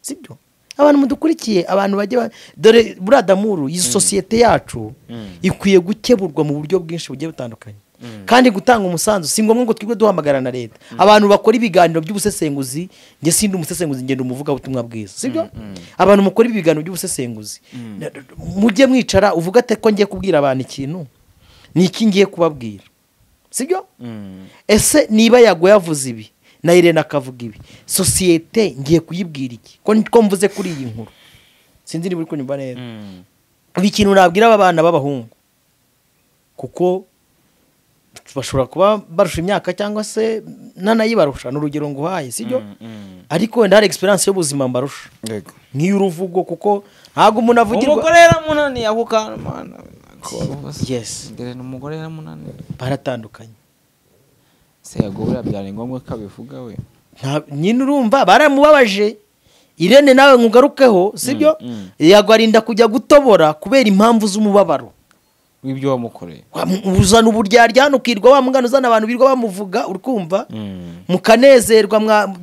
Sibyo? Abantu mudukurikiye abantu bajye dore buradamuru iyi societe yacu ikwiye gukeburwa mu buryo bwinshi bugiye butandukanye. Kandi gutanga umusanzu si ngombwa ngo twigwe duhamagara na leta. Abantu bakora ibiganiro by'ubusesenguzi, nge sindi umusesenguzi ngenda umuvuga ubutumwa bwiza, sibyo? Abantu mukora ibiganiro by'ubusesenguzi mujye mwicara uvuga ate ko ngiye kubwira abantu ikintu ni iki ngiye kubabwira, sibyo? Ese niba Yago yavuze ibi na Irene akavuga ibi, societe ngiye kuyibwira iki ko mvuze kuri iyi nkuru? Sinzi niba uri kunyumva neza. Ibi kintu nabwira aba bana b'abahungu kuko Bashobora kuba barusha imyaka cyangwa se nanayibarusha, ni urugero nguhaye, sibyo? Ariko wenda hari experience y'ubuzima mbarusha. Yego. Nk'iy'uruvugo, kuko ntabwo umuntu avugirwa. Umugore yaramunaniye ako kana. Yes. Dore umugore yaramunaniye. Baratandukanye. Se yagobera byari ngombwa ko abivuga we. Nyine urumva baramubabaje. Irene nawe nkugarukeho, sibyo? Yagwarinda kujya gutobora kubera impamvu z'umubabaro w'ibyo wamukoreye. Uzana uburyarya hano ukirwa wa mugana, uzana abantu birwa bamuvuga, urikumva? Mukanezerwa,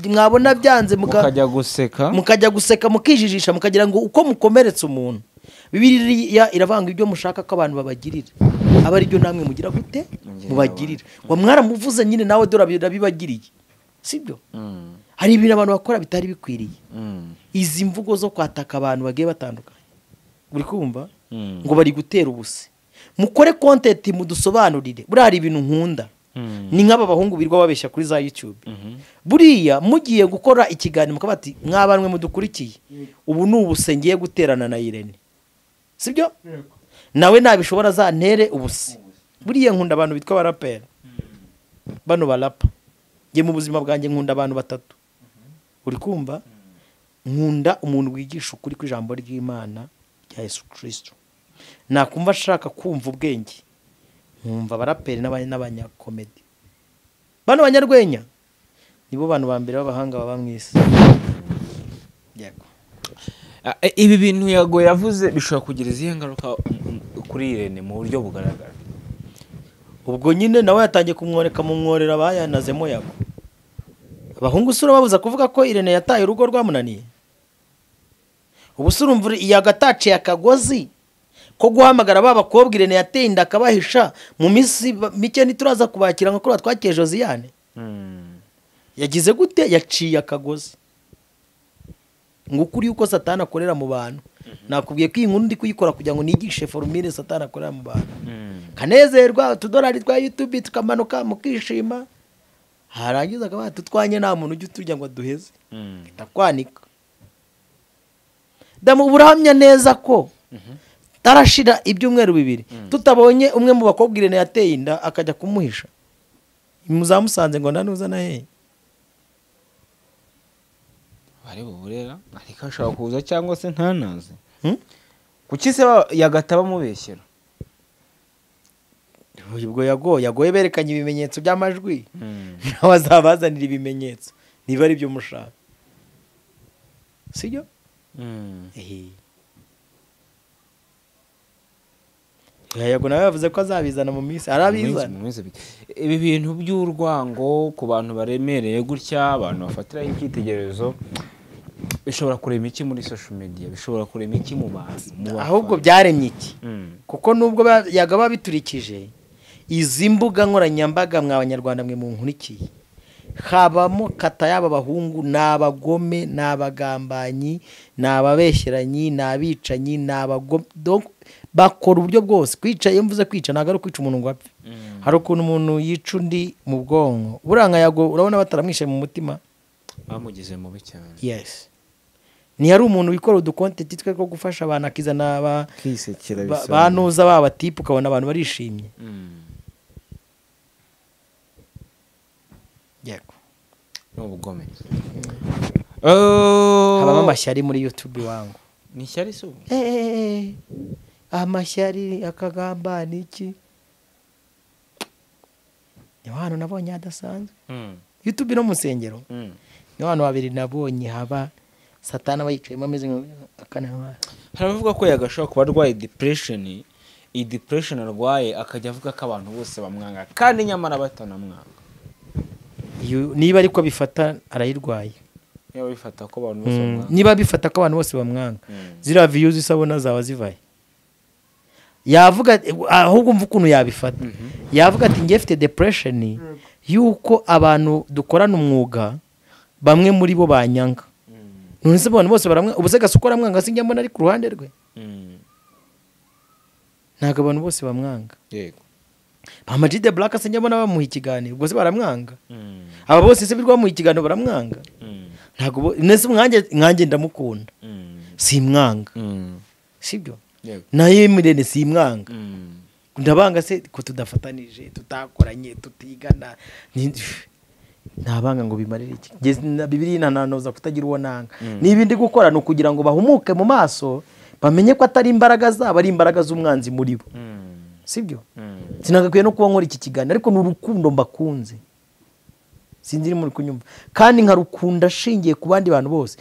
mwabona byanze mukajya guseka, mukajya guseka, mukijijisha, mukagira ngo uko mukomeretse umuntu. Bibiliya iravanga ibyo mushaka ko abantu babagirira, aba ari byo namwe mugira gute mubagirira. Wa mwaramuvuze nyine nawe dore birabibagiriye, sibyo? Hari ibintu abantu bakora bitari bikwiriye. Izi mvugo zo kwataka abantu bagiye batandukanye, uri kumva ngo bari gutera ubuse. Mukore content mudusobanurire. Buriya hari ibintu nkunda, ni nk'aba bahungu birwa babeshya kuri za YouTube. Buriya mugiye gukora ikiganiro mukaba ati mwabanwe mudukurikiye, ubu ni ubuse ngiye guterana na Irene, sibyo? Nawe nabishobora zantere ubuse. Buriya nkunda abantu bitwa barapera, bano barapa. Nge mu buzima bwanjye nkunda abantu batatu, uri kumva? Nkunda umuntu wigisha ukuri kw'ijambo ry'Imana rya Yesu Kristo. Nakumva ashaka kumva ubwenge, nkumva abaraperi n'abanyakomedi. Bano banyarwenya nibo bantu ba mbere b'abahanga baba mu isi. Yego. Ibi bintu Yago yavuze bishobora kugira izihe ngaruka kuri Irene mu buryo bugaragara? Ubwo nyine nawe yatangiye kumworeka mu mworera bayanazemo Yago. Abahungu sura babuza kuvuga ko Irene yataye urugo rwamunaniye. Ubu sura umvura yagataciye akagozi ko guhamagara ba bakobwa Irene yateye inda akabahisha mu minsi mike ntituraza kubakira nka kuri twakiye Josiane. Yagize gute? Yaciye akagozi. Ngo ukuri uko Satani akorera mu bantu. Nakubwiye ko iyi nkuru ndi kuyikora kugira ngo nigishe formule Satani akorera mu bantu. Kanezerwa utudolari twa YouTube tukamanuka mukishima, harangiza akaba tutwanye nta muntu ujya uturya ngo duheze. Ndakwanika. Damu burahamya neza ko tarashira ibyumweru bibiri tutabonye umwe mu bakobwa Irene yateye inda akajya kumuhisha. Muzamusanze ngo ndanuza na he? Bari buburera ariko ashaka kuza cyangwa se ntanaze. Kuki se yagataba mubeshyera? Ubwo yagoye berekanye ibimenyetso by'amajwi, nawe azabazanira ibimenyetso niba ari byo mushaka, sibyo? Yago nawe yavuze ko azabizana mu minsi, arabizana. Ibi bintu by'urwango ku bantu baremereye gutya, abantu bafatiraho icyitegererezo, bishobora kurema iki muri social media? Bishobora kurema iki mu bantu? Ahubwo byaremye iki? Kuko nubwo yagaba biturikije izi mbuga nkoranyambaga mwa Abanyarwanda mwe munkurikiye, habamo kata y'aba bahungu n'abagome n'abagambanyi n'ababeshyeranyi n'abicanyi n'abagome. Donc bakora uburyo bwose. Kwica, iyo mvuze kwica ntabwo ari ukwica umuntu ngo apfe. Hari ukuntu umuntu yica undi mu bwonko. Buranga Yago urabona bataramwishe mu mutima, bamugize mubi cyane. Yes. Ni hari umuntu wikora udukontenti twe ko gufasha abantu akizana aba kisekera bisa banuza baba tipu, ukabona abantu barishimye. Yego. N'ubugome. Habamo amashyari muri YouTube wangu. Ni ishyari se ubu? Amashyari akagamba niki? Ni hano nabonye hadasanzwe. YouTube no musengero. Ni hano babiri nabonye haba Satana bayicayemo ameze nk'akana. Hari abavuga ko yagashobora kuba arwaye depression, iyi depression arwaye akajya avuga ko abantu bose bamwanga kandi nyamara batanamwanga. Niba ariko bifata arayirwaye. Niba bifata ko abantu bose bamwanga. Niba bifata ko abantu bose bamwanga. Zira views isabona zaba zivaye. Yavuga ahubwo mva ukuntu yabifata. Yavuga ati ngiye mfite depression yuko abantu dukorana umwuga bamwe muri bo banyanga. None se abantu bose baramwanga, ubuse gasukora mwanga sinjya mbona ari ku ruhande rwe. Ntabwo abantu bose bamwanga. Yego. Ama G The Black sinjya mbona bamuha ikiganiro, ubwo se baramwanga. Aba bose se birwa bamuha ikiganiro baramwanga. Ntabwo nese mwanjye ndamukunda. Simwanga. Sibyo? Yego. Naye Mirene simwanga. Ndabanga se ko tudafatanije, tutakoranye, tutigana. Ntabanga ngo bimarire iki? Bibiliya inananoza kutagira uwo nanga. Niba ndi gukora ni ukugira ngo bahumuke mu maso, bamenye ko atari imbaraga zabo, ari imbaraga z'umwanzi muri bo. Sibyo? Sinagakwiye no kuba nkora iki kiganiro, ariko ni urukundo mbakunze. Sinzi muri kunyumva. Kandi nkarukunda ashingiye ku bandi bantu bose.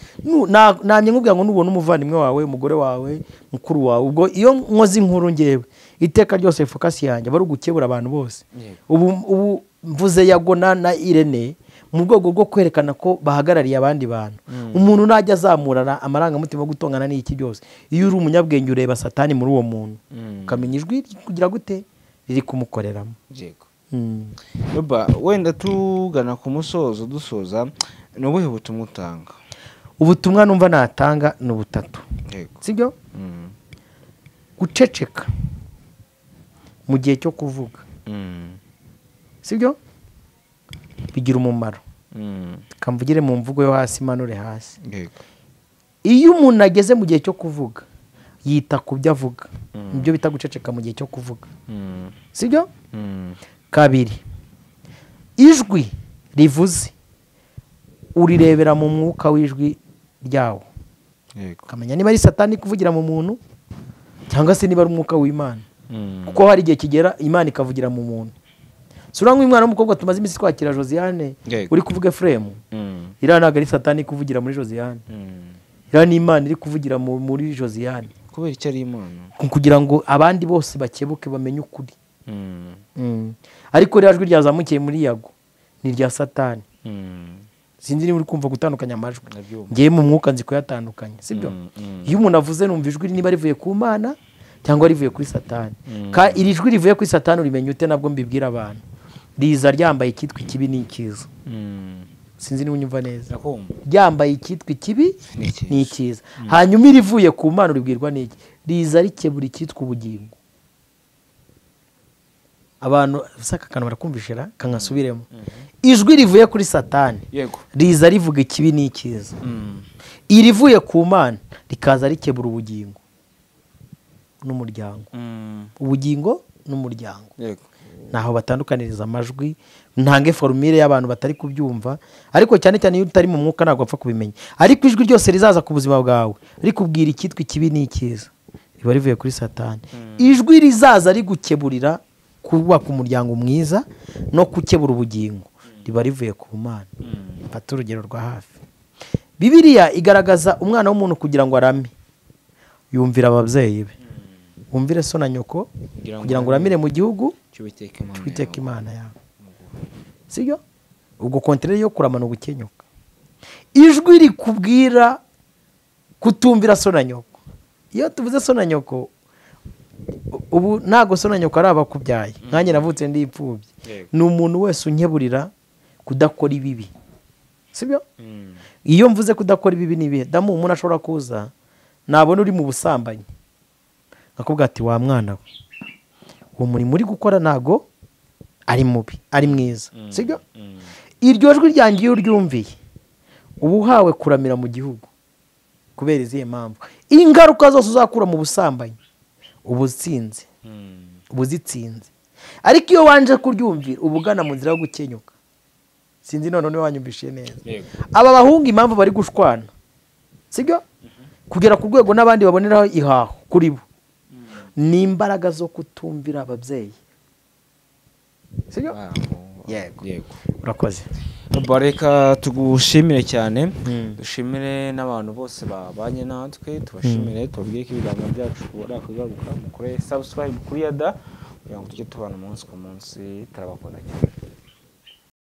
Namye nkubwira ngo nubona umuvandimwe wawe, umugore wawe, mukuru wawe, ubwo iyo nkoze inkuru ngewe iteka ryose focus yanjye bari ugukebura abantu bose. Ubu mvuze Yagona na Irene mu rwego rwo kwerekana ko bahagarariye abandi bantu. Umuntu najya azamurana amarangamutima gutongana n'iki byose, iyo uri umunyabwenge ureba Satani muri uwo muntu, ukamenya ijwi kugira gute riri kumukoreramo. Yego. Baba, wenda tugana ku musozo dusoza, ni ubuhe butumwa utanga? Ubutumwa numva natanga ni butatu. Yego. Sibyo? Guceceka mu gihe cyo kuvuga. Sibyo? Bigira umumaro. Kamvugire mu mvugo yo hasi, manure hasi. Yego. Iyo umuntu ageze mu gihe cyo kuvuga, yita ku byo avuga. Nibyo bita guceceka mu gihe cyo kuvuga. Sibyo? Kabiri, ijwi rivuze urirebera mu mwuka w'ijwi ryawo. Yego. Ukamenya niba ari Satani kuvugira mu muntu cyangwa se niba ari umwuka w'Imana. Kuko hari igihe kigera Imana ikavugira mu muntu. Sura nk'umwana w'umukobwa tumaze iminsi twakira Josiane, uri kuvuga Efremu. Iriya ntabwo ari Satani kuvugira muri Josiane. Iriya ni Imana iri kuvugira muri Josiane. Kubera icyo ari Imana? Kugira ngo abandi bose bakebuke bamenye ukuri. Ariko ririya jwi ryazamukiye muri Yago ni irya Satani. Sinzi niba uri kumva gutandukanya amajwi. Ngiye mu mwuka nzi kuyatandukanya, sibyo? Iyo umuntu avuze numva ijwi niba rivuye ku Mana cyangwa rivuye kuri Satani. Ka iri jwi rivuye kuri Satani urimenya ute? Nabwo mbibwira abantu. Riza ryambaye icyitwa ikibi n'ikiza. Sinzi niba unyumva neza. Ryambaye icyitwa ikibi n'ikiza. Hanyuma irivuye ku Mana uribwirwa n'iki? Riza rikebura icyitwa ubugingo. Abantu saka kantu barakumvishira kankasubiremo. Ijwi rivuye kuri Satani. Yego. Riza rivuga ikibi n'ikiza. Irivuye ku Mana rikaza rikebura ubugingo n'umuryango. Ubugingo n'umuryango. Yego. Naho batandukaniriza amajwi, ntange formule y'abantu batari kubyumva, ariko cyane cyane iyo utari mu mwuka ntabwo apfa kubimenya. Ariko ijwi ryose rizaza ku buzima bwawe rikubwira icyitwa ikibi n'ikiza, riba rivuye kuri Satani. Ijwi rizaza rigukeburira kubaka umuryango mwiza no gukebura ubugingo, riba rivuye ku Mana. Mfata urugero rwa hafi. Bibiliya igaragaza umwana w'umuntu kugira ngo arame, yumvira ababyeyi be. Wumvire so na nyoko kugira ngo uramire mu gihugu cy'Uwiteka Imana yawe. Sibyo? Ubwo kontere yo kuramana ugukenyuka. Ijwi rikubwira kutumvira so na nyoko. Iyo tuvuze so na nyoko, ubu ntago so na nyoko ari abakubyaye. Nkanjye navutse ndi imfubyi. Ni umuntu wese unkeburira kudakora ibibi. Sibyo? Iyo mvuze kudakora ibibi ni ibihe? Damu umuntu ashobora kuza nabona uri mu busambanyi, akubwira ati wa mwana we, uwo murimo uri gukora ntago ari mubi, ari mwiza. Sibyo? Iryo jwi ryanjye iyo uryumviye, uba uhawe kuramira mu gihugu. Kubera izihe mpamvu? Ingaruka zose uzakura mu busambanyi uba utsinze, uba uzitsinze. Ariko iyo wanje kuryumvira uba ugana mu nzira yo gukenyuka. Sinzi none niba wanyumvishiye neza. Aba bahungu impamvu bari gushwana, sibyo? Kugera ku rwego n'abandi baboneraho ihaho kuri bo, ni imbaraga zo kutumvira ababyeyi. Sibyo? Yego. Urakoze. Bareka tugushimire cyane, dushimire n'abantu bose babanye natwe, tubashimire, tubabwire ko ibiganiro byacu kugaruka, mukore subscribe kuri Yada kugira ngo tujye tubana umunsi ku munsi. Turabakunda cyane.